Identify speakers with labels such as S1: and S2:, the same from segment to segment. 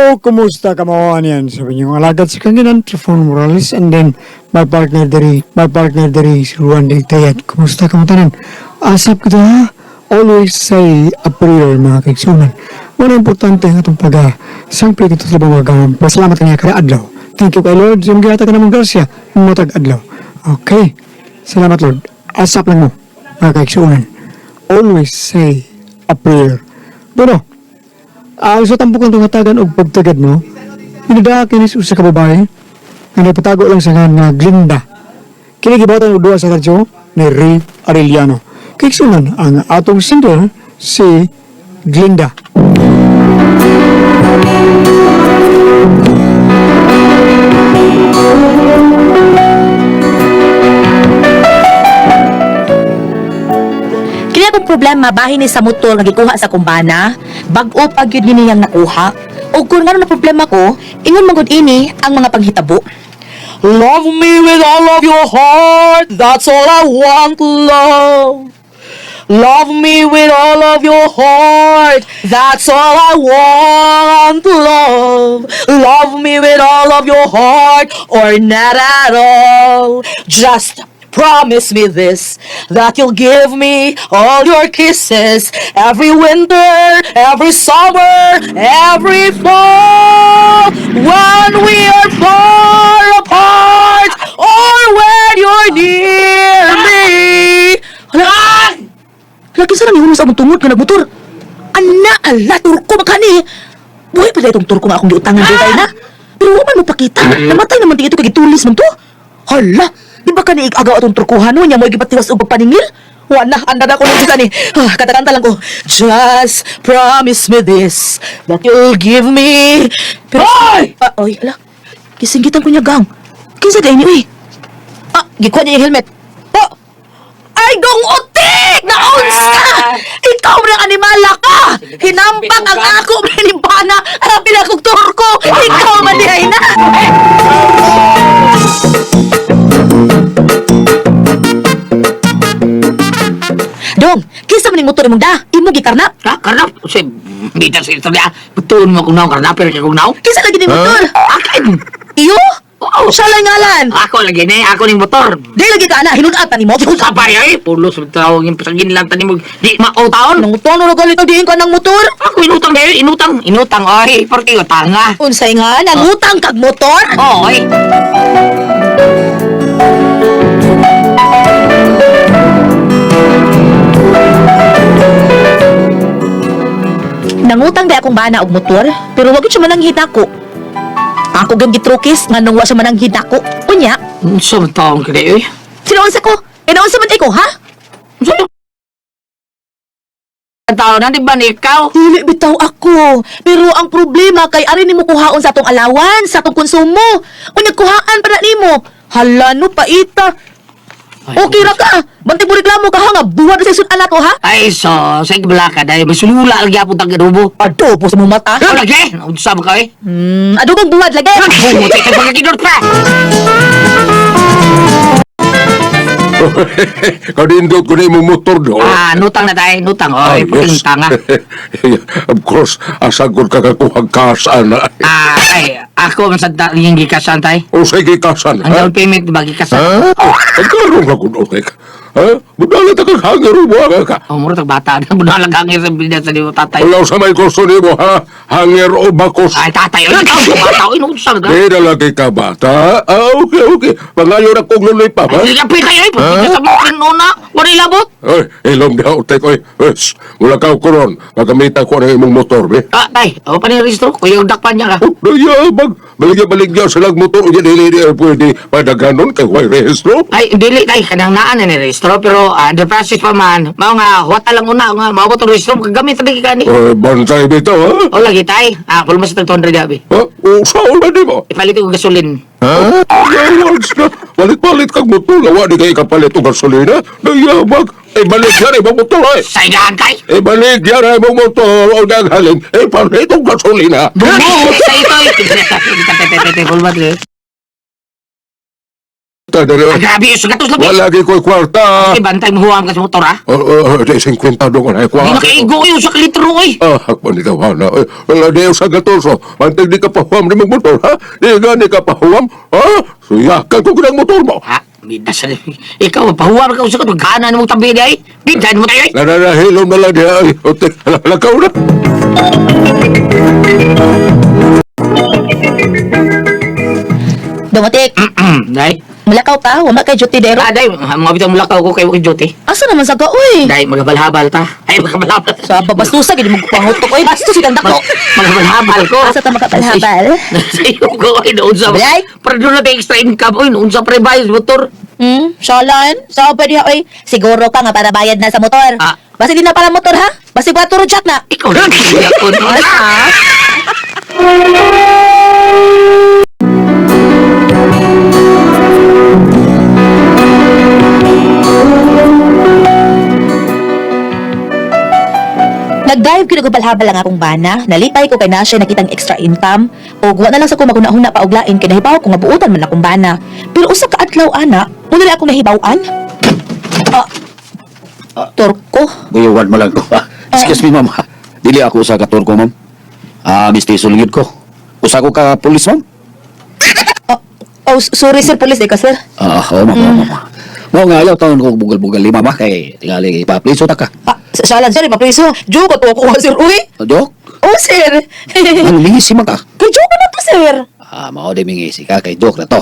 S1: O, kumusta ka mo yan? Sabi niyo, alagad sa kanginan, Trifon Morales, and then my partner diri, si Juan de Tayat. Kumusta ka mo tanan? Asap kita ha? Always say a prayer, mga kaigsunan. Wala importante ang atong pag sangpli dito sa labang mga Pasalamat kaniya kada adlaw. Thank you kay Lord. Sa mga ka namang grasya, matag adlaw. Okay. Salamat, Lord. Asap lang mo, mga kaigsunan. Always say a prayer. Bueno, ang sa tampok ng tungatagan og pagtagad no, Pinadaa kini sa usa ka babae nga nagpatago lang sa ngalan nga Glinda. Kini gibatan og duha sa radyo ni Ray Arellano. Kaigsunan ang atong singer si Glinda.
S2: Kini akong problema bahin ni sa motor nga gikuha sa kumbana, bag-o pa gyud ni niyang nakuha. Ug kung ngano na problema ko, ingon man gud ini ang mga panghitabo.
S3: Love me with all of your heart, that's all I want, love. Love me with all of your heart, that's all I want, love. Love me with all of your heart, or not at all. Just promise me this, that you'll give me all your kisses every winter, every summer, every fall. When we are far apart, or when you're near me.
S2: Hala! Lagi sa nang sa among tungod nga nagmotor. Ana ala turko makani. Buhi pa itong turko nga akong giutangan dugay na. Pero wa man mo pakita. Namatay naman di ito kay gitulis man to. Hala, di ba ka niigagaw atong turkuhan no nya mo gipatiwas og pagpaningil? Wa na, anda na ko nung ni. Ah, katakanta lang ko. Just promise me this, that you'll give me. Pero,
S3: Hoy!
S2: Ah, oy, ala. Kisinggitan ko niya, gang. Kinsa day ni, uy? Ah, gikuha niya yung helmet. Oh! Ay, dong utik! Naons ka! Ikaw na animala ka! Hinampak ang ako, bana! Harapin akong turko! Ikaw man di ay na! Dong, kinsa man ning motor imong da? Imo gikarnap?
S3: Ha? Karnap? Kasi, hindi sa istorya. Betul mo kung naong karnap, pero kung naong.
S2: Kinsa lagi ning motor?
S3: Akin!
S2: Iyo?
S3: Oo.
S2: Siya lang ngalan.
S3: Ako lagi ni, ako ning motor.
S2: Di lagi ka ana, hinun-atan nimo.
S3: Sabay ay, pulos sa tawag yung pasagin lang tanim mo. Di mao taon.
S2: Nangutono ra galit diin ka ng motor.
S3: Ako inutang dahil, inutang, inutang, oy, porque utang ah.
S2: Unsay nga nangutang kag motor?
S3: Oy.
S2: Nangutang di akong bana og motor, pero wag gyud siya mananghid nako. Ako gyud gitrukis nganong wa siya mananghid nako. Unya,
S3: Unsa man taon ka di, oy?
S2: sinoon sa ko? Inaon sa man ko, ha?
S3: Unsa man taon na, di ba ni ikaw?
S2: Dili bitaw ako. Pero ang problema kay ari nimo kuhaon sa atong alawan, sa atong konsumo. Unya kuhaan pa na nimo. Hala no paita. Okay ra ka. Bantay mo reklamo ka ha nga buhat na sa isod anak ko ha.
S3: Ay, so, sa ikabala ka dahil may sulula lagi apong tag-adobo.
S2: Adobo sa mong mata.
S3: Ako lagi, unsa ba ka, eh?
S2: Adobong buwad lagi.
S3: Bumuti ka pagkakidot pa!
S4: Kanindot ko na imong motor do.
S3: Ah, nutang na tayo, nutang. Oy, puting tanga.
S4: Of course, asagod ka kakuhag kasan.
S3: Ah, ay, ako man sa yung gikasan tay.
S4: O sige kasan,
S3: Ang
S4: ha?
S3: down payment ba gikasan?
S4: Ha? Ang karong ako okay ka. Ha? Budala ta kag hanger mo ka.
S3: Oh, mura tag bata. Budalag hangir sa bilya sa libo tatay.
S4: Wala sa may gusto nimo ha? Hanger o bakos?
S3: Ay, tatay, oy, ikaw, bata, oy, unsa ka?
S4: Di na lagi ka bata. Ah, okay, okay. Pangayo na kong luloy pa, ha?
S3: Ay, kapoy kayo, ay, pagkita sa mga nuna, wala labot.
S4: Oy, ilong daw, tek, oy. Yes, wala ka kuron. Magamita ko ng imong motor, be.
S3: Ah, tay, oh, pa ni registro, kuya yung dakpan niya ka.
S4: Oh, nayabag. Baligya-baligya silang motor. Unya, dili, dili, pwede padaganon kay way rehistro.
S3: Ay, dili tay, kanang naan na ni registro, pero ah, the process pa man, mao nga, huwata lang una, nga, maabot ang registro, kagamit lagi ka ni.
S4: Eh, bantay bitaw, ha?
S3: O lagi tay, ah, pulmo sa 200 gabi.
S4: Ha? O, saan na di ba?
S3: Ipalit ko gasolin.
S4: Ha? Yawags na. Palit-palit kag motor. Lawa di kay kapalit og gasolina. Nayabag. Eh, balik yan, ibang motor, ay.
S3: Sa igahan tay!
S4: Eh, balik yan, ibang motor. O, naghalin. Eh, palit og gasolina.
S3: Bumo! Sa ito! Pulmo.
S4: Dali.
S5: Ah, grabe, sa gatos labi.
S4: Wala lagi ko'y kwarta.
S5: Ay, bantay mo huwam ka sa motor, ha?
S4: Oh, oh, di, 50 dong ay
S5: Di
S4: kwa.
S5: makaigo yun sa litro, oy.
S4: Ah, ako ni tawana. Eh, wala di sa gatos, oh. Mantag di ka pahuam ni mong motor, ha? Di gani ka pahuam, ha? Suyakan ko kinang motor mo.
S5: Ha? Midas na. Ikaw, pahuwam ka sa gatos. Gana mo tabi di ay. Bidyan mo tayo, ay.
S4: Nananahilom na lang diya, ay. Otek, lakaw na.
S2: Dumatik.
S5: Day.
S2: Mulakaw pa, wala kay duty dero.
S5: Ah, day, mga bitang mulakaw ko kay Wakil Duty.
S2: Asa naman sa ka, uy?
S5: Day, magabalhabal ta. Ay, magabalhabal.
S2: Sa babastusa, gini mo pangutok, uy. Bastos, ganda ko.
S5: Magabalhabal ko.
S2: Asa ta makabalhabal?
S5: Sa iyo ko, ay, noon sa...
S2: Balay?
S5: Pero doon na tayo extra income, oy, noon sa pre-buy, motor.
S2: Shalan. Sa pa diha, oy. Siguro ka nga para bayad na sa motor.
S5: Ah.
S2: Basi di na para motor, ha? Basi 4 jack na.
S5: Ikaw na, hindi ako.
S2: Ah. Nag-drive ko nagbalhabal ang akong bana. Nalipay ko kay na siya nakitang extra income. O wa na lang sa ko maghuna-huna pa og lain kay nahibaw ko nga buotan man akong bana. Pero usa ka adlaw ana, una na akong nahibaw-an. Ah, Turko.
S6: Guyuwan mo lang ko. Excuse me, ma'am. Dili ako usa ka turko, ma'am. Ah, mistiso lang yun ko. Usa ko ka pulis, ma'am.
S2: Oh, oh, sorry sir, police eh ka sir.
S6: Ah, oo, ma'am, oo, ma'am. Mao nga ayaw taon ko bugal-bugal lima, ma'am. Kay tingali ipapliso ta ka.
S2: Ah, salan sir, ipapriso. Joke to ako sir, uy.
S6: Dok,
S2: Oh sir.
S6: ano mingisi man ka?
S2: Kay joke na to sir.
S6: Ah, mao di mingisi ka kay Dok na to.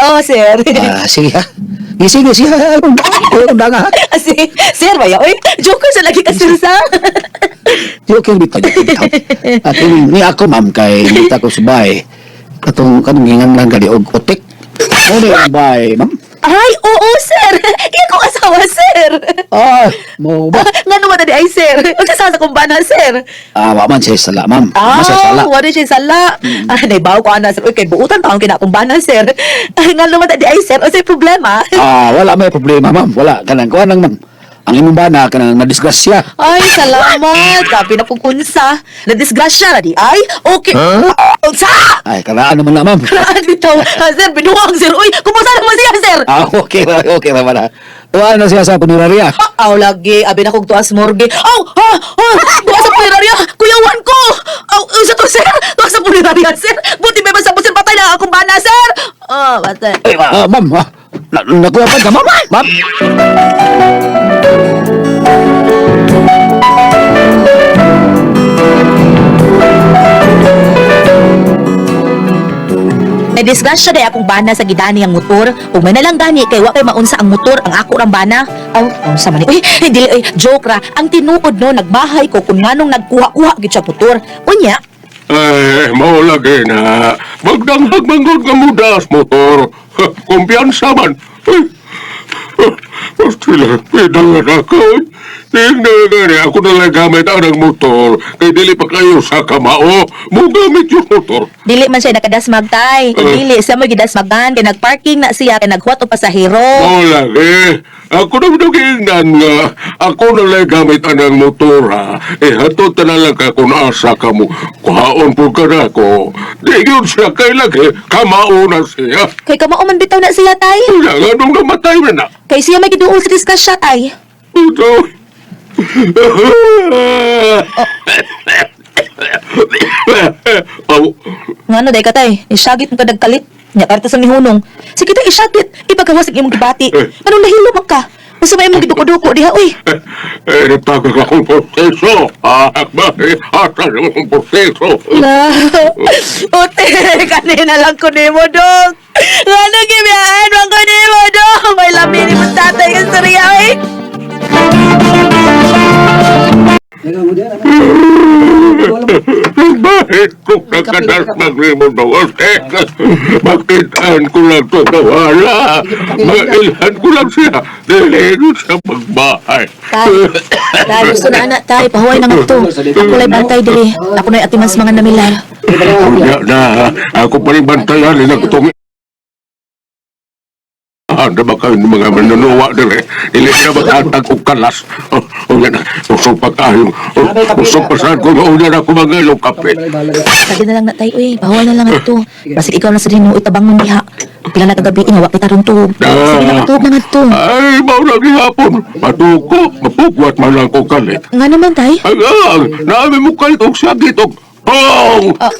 S2: Oh sir.
S6: Ah, sige ha. Ngisi, ngisi ha. Kuya kong danga ha.
S2: Si, sir ba ya? Uy, joke sa lagi ka sir sa.
S6: Joke yung bitaw, joke yung bitaw. At ni ako, ma'am, kay nita ko sa bahay. Katong kanong gingan lang gani og otik. Mo ni ang bahay, ma'am.
S2: Ay, oo sir. Iya ko asawa sir.
S6: Ah, mo ba?
S2: Nga naman na di ay sir. Unsa sa kong bana sir?
S6: Ah, wa man siya sala, ma'am.
S2: Ah,
S6: Wa man siya sala.
S2: wala siya sala. Ah, naibaw ko ana sir. Uy, kay buutan taong kinakumbana sir. Nga naman na di ay sir. Unsay problema?
S6: Ah, wala may problema, ma'am. Wala kanang kuan lang, ma'am. Ang imong bana kanang nadisgrasya.
S2: Ay, salamat. Kapi na kong unsa. Nadisgrasya na di ay. Okay.
S4: Huh?
S2: Unsa?
S6: Ay, karaan naman na, ma'am.
S2: Karaan bitaw. Ah, sir, binuang sir. Uy, kumusta naman siya, sir?
S6: Ah, okay ra, okay ra man. Tuwa na siya sa punerarya.
S2: Aw, lagi. Abi na kong tuas morgue. Aw, ha, ha, tuas sa punerarya. Kuyawan ko. Aw, unsa to, sir? Tuas sa punerarya, sir. Buti may masabot, sir. Patay na akong bana, sir. Oh, patay.
S6: Ay, ah, ma'am, ah, na, nakuha pa ka, ma'am? Ma'am?
S2: Nadisgrasya day akong bana sa gidani ang motor. Ug may nalang gani kay wa kay maunsa ang motor ang ako rang bana. Aw, unsa man ni? Uy, dili oy, joke ra. Ang tinuod no, nagbahay ko kung nganong nagkuha-kuha gid siya motor. Unya,
S4: Ay, mao lagi na. Magdanghag manggod nga mudas motor. Ha, kumpiyansa man. Ay, sila, pwede na ako. Tingnan na ako na lang gamit ang motor. Kay dili pa kayo sa kamao. Mo gamit yung motor.
S2: dili man siya nakadasmag tay. Kung
S4: Eh.
S2: dili siya mo gidasmagan kay nagparking na siya kay naghuwat og pasahero.
S4: Mao lagi. Ako na nagingnan nga. Ako na lang gamit ang motor ha. Eh, hatod na lang ka kung asa ka mo. Kuhaon po ka na ako. Di yun siya kay lagi. Kamao na siya.
S2: Kay kamao man bitaw na siya tay.
S4: Wala nga nung namatay man na.
S2: Kay siya may giduol sa disgrasya tay.
S4: Ito. Oh,
S2: Ngano day ka tay? Isyagit mo ka nagkalit. Nya karta sa mihunong. Sige tay isyagit. Ipagawas ang imong gibati.
S4: Eh.
S2: Anong nahilo man ka? Unsa may imong giduko-duko diha uy?
S4: eh, nagtagal akong proseso. Ah, bakit? Asa naman akong proseso?
S2: La. Ote, kanina lang ko nimo dong. Ngano gibiyaan man ko nimo dong. May labi ni mo tatay ka storya oy.
S4: Bakit ko nakadasmag ni mo doon? Makitaan ko lang ito na wala. Mailhan ko lang siya. Dili sa magbahay.
S2: Tay, tay, gusto na anak tay, pahuway na nga to. Ako lay bantay diri. Ako na'y atiman sa mga namilay.
S4: Unya na, ako pa rin bantayan nila ko itong Daghan na ba kayo ng mga manunuwa dire? Dili na maghatag og kalas. Oh, unya na, usog pa kayo. Oh, usog pa saan ko, unya na ako mga kape.
S2: Lagi na lang na tayo eh. Bawal na lang ato. Basig ikaw na sa din mo itabang mo diha. Pila na kagabi nga wa kita ron tuog. Sige na tuog na ngadto.
S4: Ay, mao na gihapon. Matuko, mapugwat man lang ko kalit.
S2: Nga naman tay.
S4: Ay, ah, naami mo kalit og sakit og pong!
S2: Ah,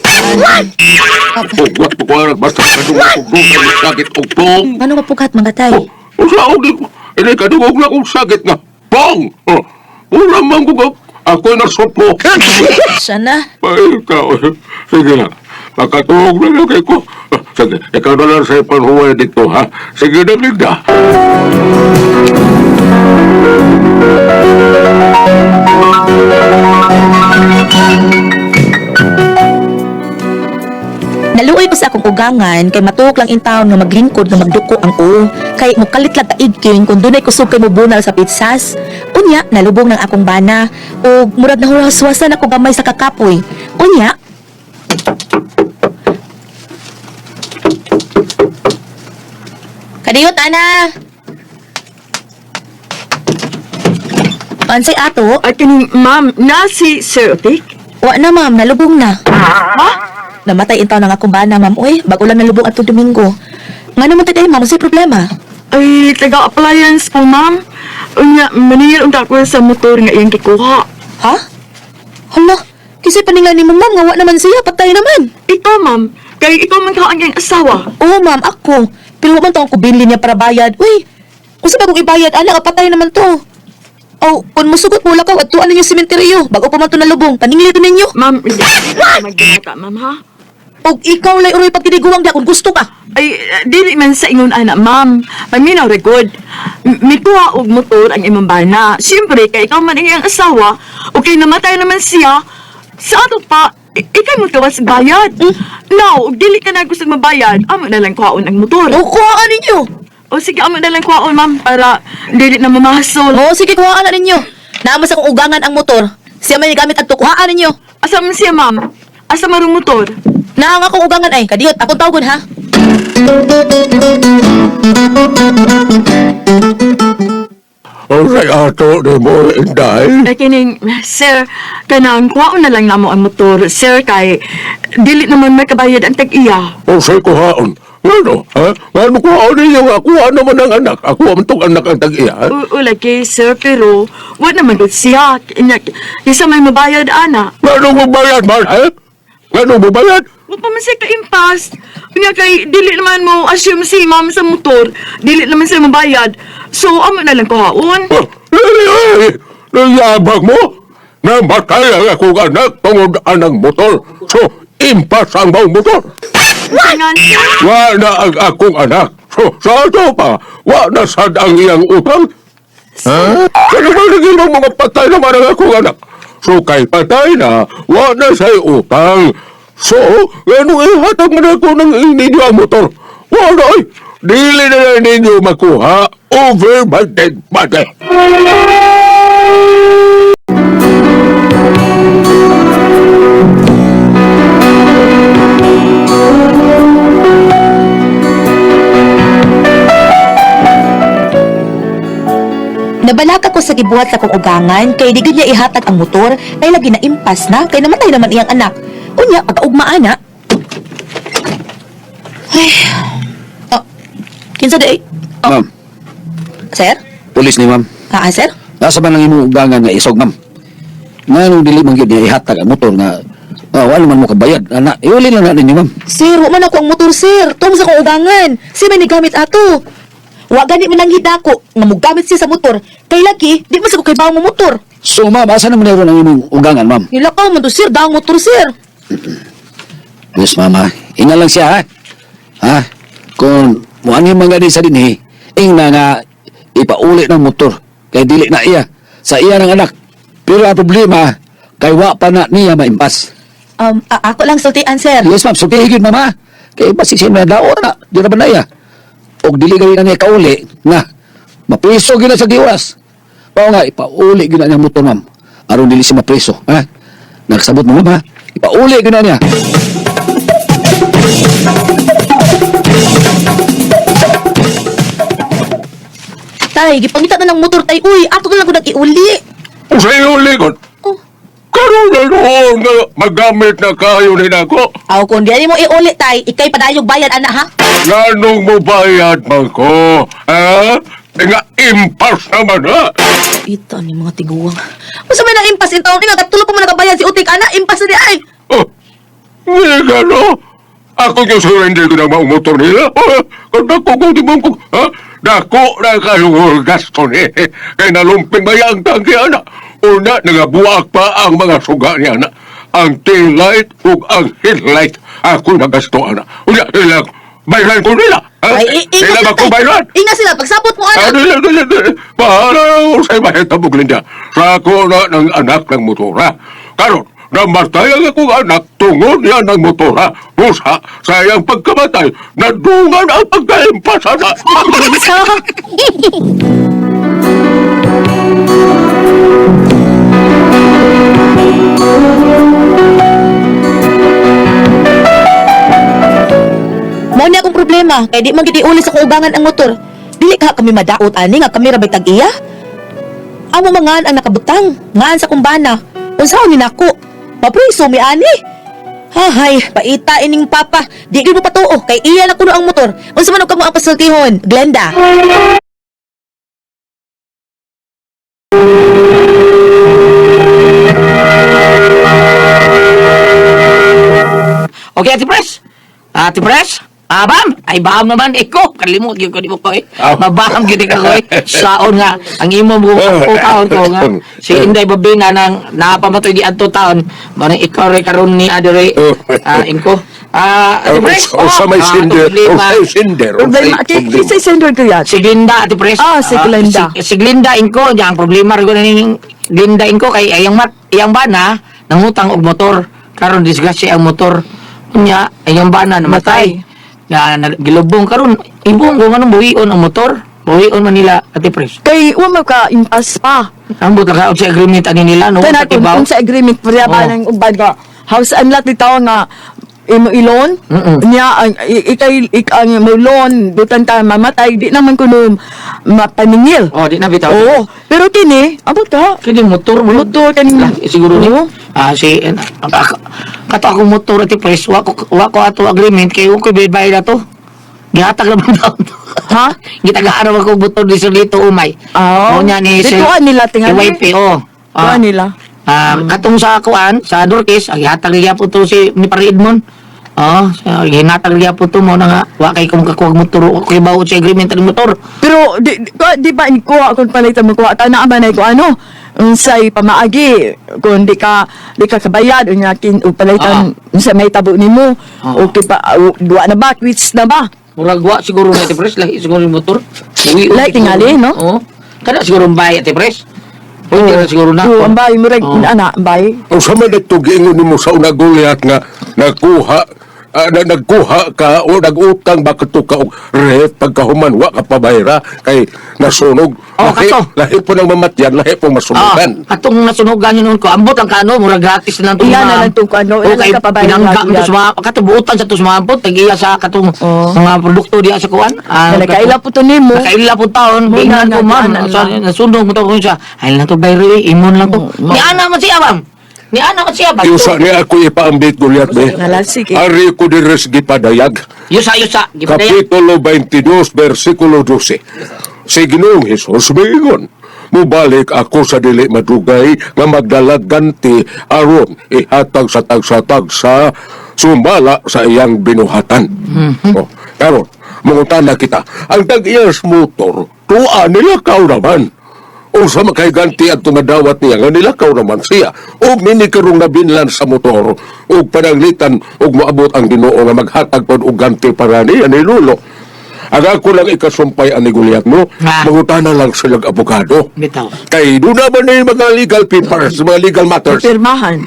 S4: Pugwat ko ko basta kadungog og dugay sakit og pong.
S2: Ngano mapughat mga tay?
S4: Oh, usa og di ko. Ini kadungog na kong sakit nga. Pong! Oh, wala man ko ako nasupo.
S2: Siya na.
S4: Ay, ikaw. Sige lang. Makatuog na lang ko. Sige, ikaw na lang sa ipanhuway dito, ha? Sige na, Linda.
S2: Naluoy ko sa akong ugangan kay matuok lang in town nga maglingkod nga magduko ang o. Kay mukalit lang taigking kung dunay kusog kay mobunal sa pitsas. Unya, nalubong ng akong bana ug murag nahuwaswasan ako gamay sa kakapoy. Unya, Kadiyot, ana! Pansay ato?
S7: Ay, kaning ma'am, na si Sir Otik?
S2: Wa na, ma'am. Nalubong na.
S7: Ha?
S2: Namatay intaw ng akong bana, ma'am. Uy, bago lang nalubong atong Domingo. Nga naman tayo, ma'am. Unsay problema?
S7: Ay, taga-appliance po, ma'am. Unya, maningil unta ko sa motor nga iyang kikuha.
S2: Ha? Hala, kasi paninglan ni mo, ma'am. Nga wa naman siya. Patay naman.
S7: Ikaw, ma'am, kay ikaw man ka ang iyang asawa.
S2: Oo, ma'am. Ako. Pero wa man to ang kubili niya para bayad. Uy, kung sa bagong ibayad, anak, patay naman to. Oh, kung musugot mo lakaw at tuan ninyo sementeryo. Bago pa man to nalubong, paningil ninyo.
S7: Ma'am, hindi ka magdinata, ma'am, ha?
S2: Og ikaw lay uroy pagtiniguang diha kung gusto ka.
S7: Ay, dili man sa ingon ana, ma'am. Paminaw record. Mikuha og motor ang imong bana. Siyempre, kay ikaw man ang iyang asawa, o kay namatay naman siya, sa ato pa, ikay mo tuwas bayad. Now, og dili ka na gusto mabayad, amo na lang kuhaon ang motor.
S2: O kuhaan ninyo.
S7: O sige, amo na lang kuhaon, ma'am, para dili na mamahasol.
S2: Oo, sige kuhaan na ninyo. Naama sa kong ugangan ang motor. Siya may gamit at kuhaan ninyo.
S7: Asa man siya, ma'am? Asa marong motor?
S2: Naang akong ugangan ay kadiyot akong tawgon ha.
S4: Unsay ato ni mo, Inday?
S7: Ay, kining, sir, kanang kuhaon na lang namo ang motor, sir, kay dili naman may kabayad ang tag-iya.
S4: Unsay kuhaon? Ngano, ha? Ngano kuhaon ninyo? Akuha naman ang anak. Ako man tong anak ang tag-iya. ha?
S7: Oo, lagi, sir, pero wa naman gud siya. Inya, kaysa may mabayad, ana.
S4: Ngano mo bayad man, ha? Ngano mo bayad?
S7: Wa pa man siya ka-impas. Unya kay, dili naman mo assume si ma'am sa motor, dili naman siya mabayad. So, amo na lang kuhaon.
S4: Oh, ay, ay, nayabang mo? Namatay ang akong anak tungod anang motor. So, impas ang maong motor.
S7: Nga, sir.
S4: Wa na ang akong anak. So, sa ato pa, wa na sad ang iyang utang. Ha? Ano ba naging mga patay naman ang akong anak? So, kay patay na, wa na sa'y utang. So, ano ihatag man ako ng ninyo ang motor? Wa na ay, dili na lang ninyo makuha over my dead body.
S2: Nabalaka ko sa gibuhat sa akong ugangan kay di gyud niya ihatag ang motor ay lagi na impas na kay namatay naman iyang anak. Unya pagkaugma ana. Ay. Oh, kinsa di? Oh,
S6: Ma'am,
S2: sir?
S6: pulis ni ma'am.
S2: Ah, sir?
S6: Nasa man ang imong ugangan nga isog, ma'am. Nganong dili man gyud niya ihatag ang motor nga wala man mo kabayad. Ana, iuli lang na ninyo, ma'am.
S2: Sir, wa man ako ang motor, sir. Tungod sa akong ugangan. Siya may nigamit ato. Wa gani man ang hidako nga mogamit siya sa motor. Kay lagi, di man sa ko kay bawang mo motor.
S6: So, ma'am, asa naman meron ang imong ugangan, ma'am?
S2: Nilakaw man to, sir. Daang motor, sir.
S6: Yes, mama. Ina lang siya, ha? Ha? Kung muan yung mga sa dinhi, ingna nga ipauli ng motor kay dili na iya sa iya ng anak. Pero ang problema, kay wa pa na niya maimpas.
S2: Ako lang sultian, sir.
S6: Yes, ma'am. Sultihi gyud, mama. Kay basi siya na daon na, di na ba na iya? Og dili gawin na niya kauli na mapriso gyud na sa giwas. Pao nga ipauli gyud na niya ang motor, ma'am. Aron dili siya mapriso, ha? Nagsabot mo, ma'am, ha? Ipauli gyud na niya.
S2: Tay, gipangita na ng motor tay. Uy, ato na lang ko nag-iuli.
S4: Sa iyo likod.
S2: Oh.
S4: Karoon na noon nga magamit na kayo ni nako.
S2: Aw, kung di mo iuli tay, ikay padayog bayad ana ha.
S4: Nganong mo bayad man ko? Ha? Eh nga impas naman ha?
S2: Ito ni mga tiguang. Unsa may nang impas in taon nga katulo pa man nakabayad si Utik ana, impas na di ay.
S4: Oh, hindi ka no? Ako yung surrender ko na maumotor nila. Oh, dako ko di mo ko. Ha? Dako na kayo gasto ni. Kay nalumping ba ang tangki, ana? Una, nagabuak pa ang mga suga niya, ana. Ang tail light ug ang headlight. Ako nagasto, ana. Una, ila, bayran ko nila. Ha?
S2: Ay, inga
S4: Ila
S2: sila,
S4: ba ko
S2: tay.
S4: bayran?
S2: Inga sila pagsabot mo ana.
S4: Ano, ano, ano, ano, bahala na sa mahitabo, Glinda. Sa ako na ng anak ng motora. Karon, namatay ang akong anak tungod niya ng motora. Busa, sa iyang pagkamatay, nadungan ang pagkaimpasa na.
S2: Mao ni akong problema kay di man gid iuli sa kaubangan ang motor. Dili ka kami madaot ani nga kami ra bay tag-iya. Amo mangan ang nakabutang, ngaan sa kumbana. Unsaon ni nako? Mapriso mi ani. Hahay, paita ining papa. Di gyud mo patuo kay iya na kuno ang motor. Unsa man og kamo ang pasultihon, Glenda?
S5: Okay, Ate Pres. Ate Pres. Ah, bam! Ay, bam naman. Iko, kalimot yun ko di mo ko eh.
S4: Aw.
S5: Mabam gid ka ko eh. Saon nga, ang imo mo taon ko nga. Si Inday Babina nang napamatoy di adto taon. Manang ikaw ray karon ni Adere. Ah, inko. Ah, Ate Pres.
S4: O sa may
S5: Ah,
S4: sinder,
S5: atong
S4: o
S5: problema.
S4: sa sinder, o sa
S7: Problema, kay
S4: problema.
S7: kisay sender ko yan.
S5: Si Glinda, Ate Pres.
S7: Ah, si Glinda.
S5: Si Glinda inko, diyan ang problema rin ko na ning Glinda inko kay ayang mat, iyang bana nangutang og motor. Karon disgrasya ang motor. Unya, ayang bana namatay. Na, na gilubong karon ibong ko nganong buhion ang motor. Buhion man nila, Ate Pres.
S7: Kay wa man ka impas pa.
S5: Ambot lang ka sa agreement ani nila no
S7: Tanan
S5: sa
S7: kung
S5: kibaw.
S7: sa agreement pa ba
S5: Oo.
S7: ng uban ka. House and lot bitaw nga imo ilon niya ang ikay ik ang mo loan butan ta mamatay di naman kuno mapaningil.
S5: Oh, di na bitaw.
S7: Oo. Pero kini abot ka.
S5: Kini motor mo.
S7: Motor kaning
S5: Lah, siguro ni.
S7: Oo.
S5: Ah, si kato akong motor Ate Pres, wa ko ato agreement kay wa ko bayad ato. Gihatag ra man daw to.
S7: Ha?
S5: Gitagaan ra ko motor di dito umay.
S7: Ah.
S5: Mao niya ni
S7: Dituan nila tingali.
S5: EYP oh. Ah,
S7: Tuan nila.
S5: Ah, katong sa kuan sa Dorkis, ang gihatag niya po to si ni Pare Edmond. Oh, sa gihatag niya po to mo na nga wa kay kung kakuha motor, wa koy bawo sa agreement ang motor.
S7: Pero di, di, di ba kuha kung palitan mo kuha ta na ba na ko ano unsay pamaagi kung di ka kabayad unya kin o palitan unsa may tabo nimo
S5: Ah.
S7: okay pa o, duwa na ba quits na ba?
S5: Murag wa siguro na Ate Pres, lahi siguro yung motor. Uwi,
S7: Lahi tingali, no?
S5: Oo. Kada siguro ang bayad, Ate Pres. Pwede na siguro na.
S7: Oo, ang bay murag
S5: Oo.
S7: ana ang bay.
S4: O sa man nagtugiingon nimo sa una Goliath nga nakuha na, nagkuha ka o nag-utang ba ka to ka og rehit pagkahuman wa ka pabayra kay nasunog.
S5: Oh,
S4: lahi,
S5: kato.
S4: lahi po ng mamatyan, lahi po
S5: Ah,
S4: masunugan.
S5: katong nasunugan yun noon ko, ambot ang kano, murag gratis na lang itong
S7: Iya na lang itong kano,
S5: Oo,
S7: iya
S5: kay
S7: lang kapabayad
S5: pinangga
S7: lagi
S5: mo
S7: yan.
S5: sa mga, katubutan sa tusmampot, tag-iya sa katong
S7: Oo.
S5: mga produkto diya sa kuan. Ah,
S7: Na nakaila po to nimo.
S5: Nakaila po taon,
S7: Muna
S5: giingnan ko
S7: nga,
S5: ma'am,
S7: ana
S5: sa,
S7: lang.
S5: nasunog mo to ko siya. Ay lang to bayri, imon lang to.
S7: Oo,
S5: Ni ana man siya, ma'am. Ni ana man siya, ma'am.
S4: Yusa ni ako ipaambit Goliath be.
S7: Ngala, sige.
S4: Ari ko diri sa gipadayag.
S5: Yusa, yusa. Gipadaya.
S4: Kapitulo 22, versikulo 12. Si Ginoong Hesus miingon, mubalik ako sa dili madugay nga magdalag ganti aron ihatag sa tagsa-tagsa sumala sa iyang binuhatan. Oh, karon mangutana kita, ang tag-iyas motor, tuwa nila kaw naman. Unsa makay ganti ang tumadawat niya nga nilakaw naman siya o minikarong nabinlan sa motor ug pananglitan ug moabot ang Ginoo nga maghatag pod og ganti para niya ni Lulo. Ang ako lang ikasumpay ani Goliath no,
S5: Ah.
S4: mangutana lang silang abogado.
S5: Bitaw.
S4: Kay doon naman ni mga legal papers, mga legal matters.
S7: Pirmahan.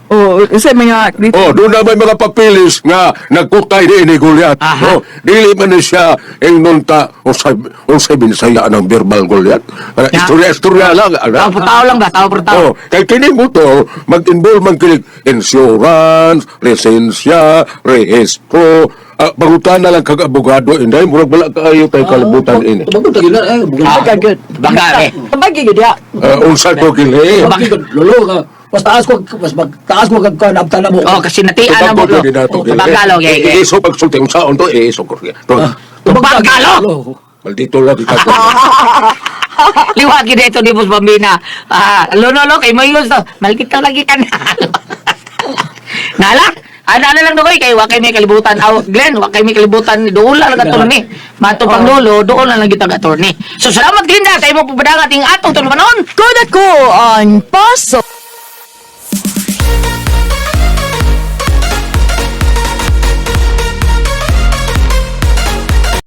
S7: Oh, kasi mga
S4: Oh, doon na may mga papilis nga nagkutay di ni Goliath.
S5: Aha.
S4: Oh, dili man ni siya ingnon ta unsay binsaya ng verbal Goliath. Ana, istorya istorya lang ana.
S5: Tao por tao lang ba? Tao por tao.
S4: Oh, kay kini motor mag-involve man kinig insurance, lisensya, rehistro. Ah, bangutan na lang kag abogado inday murag wala kaayo kay kalibutan ini.
S6: Tubag ko tagila eh.
S5: Ah, Bangga eh.
S7: Tabagi gid ya.
S4: Ah, unsa to kini?
S6: Lolo ka. Mas taas ko mas taas ko kag abtan na mo.
S5: Oh, kasi natian na mo.
S4: Tubag ko gid nato kini.
S5: Tubagalo, okay, okay.
S4: Iso pagsulti unsaon to iso ko.
S5: Tubagalo!
S4: Maldito lagi ka.
S5: Liwat gid ito ni Boss Bambina. Ah, lolo lo kay mayos to. Maldito lagi ka na. Nala? Ana na lang dokoy kay wa kay may kalibutan. Aw, Glenn, wa kay may kalibutan dool lang attorney. Mato pang lolo, dool na lang gitag attorney. So salamat Glinda sa imong papadangat ing atong tulumanon.
S7: Kuda ko ang paso.